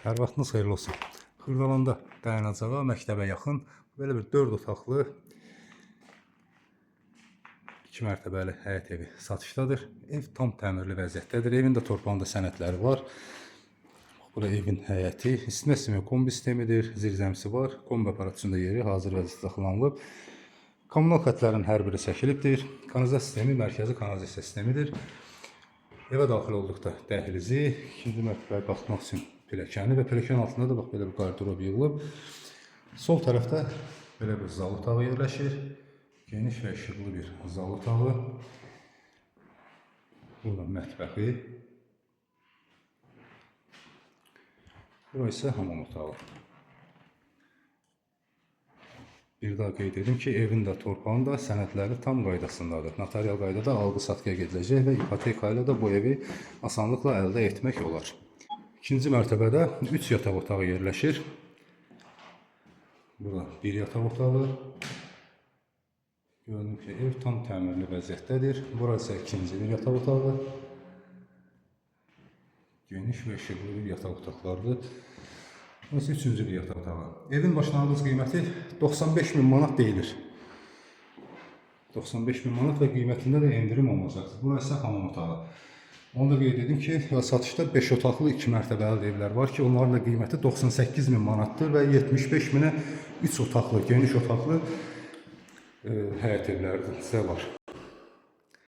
Hər vaxtınız xeyirli olsun. Xırdalanda dayanacağa, məktəbə yaxın belə bir 4 otaqlı 2 mərtəbəli həyət evi satışdadır. Ev tam təmirli vəziyyətdədir. Evin də torpağında sənədləri var. Bura evin həyəti, isitmə sistemi kombi sistemidir, zirzəmisi var. Kombi aparat üçün də yeri hazır vəziyyətdə saxlanılıb. Kommunal xətlərin hər biri çəkilibdir. Kanalizasiya sistemi mərkəzi kanalizasiya sistemidir. Evə daxil olduqda dəhlizi, ikinci mərtəbəyə qalxmaq üçün pilləkəni və pilləkən altında da bax belə bir qardırob yığılıb. Sol tərəfdə belə bir zal otağı yerləşir. Geniş və işıqlı bir zal otağı. Burada mətbəxi. Bura isə hamam otağı. Bir daha qeyd edim ki, evin də torpağın da sənədləri tam qaydasındadır. Notarial qaydada alqı-satqıya gediləcək və ipoteka ilə də bu evi asanlıqla əldə etmək olar. İkinci mərtəbədə 3 yataq otağı yerləşir. Burada bir yataq otağı. Görünür ki, ev tam təmirli vəziyyətdədir. Burası isə ikinci bir yataq otağı. Geniş və işıqlı bir yataq otaqlarıdır. Burası üçüncü bir yataq otağı. Evin başlanğıc qiyməti 95 min manat deyilir. 95 min manat və qiymətində də endirim olunacaqdır. Burası isə hamam otağı. Onu da qeyd edim ki, satışda 5 otaqlı 2 mərtəbəli evlər var ki, onların da qiyməti 98 min manatdır və 75 minə 3 otaqlı, geniş otaqlı həyət evləri də var.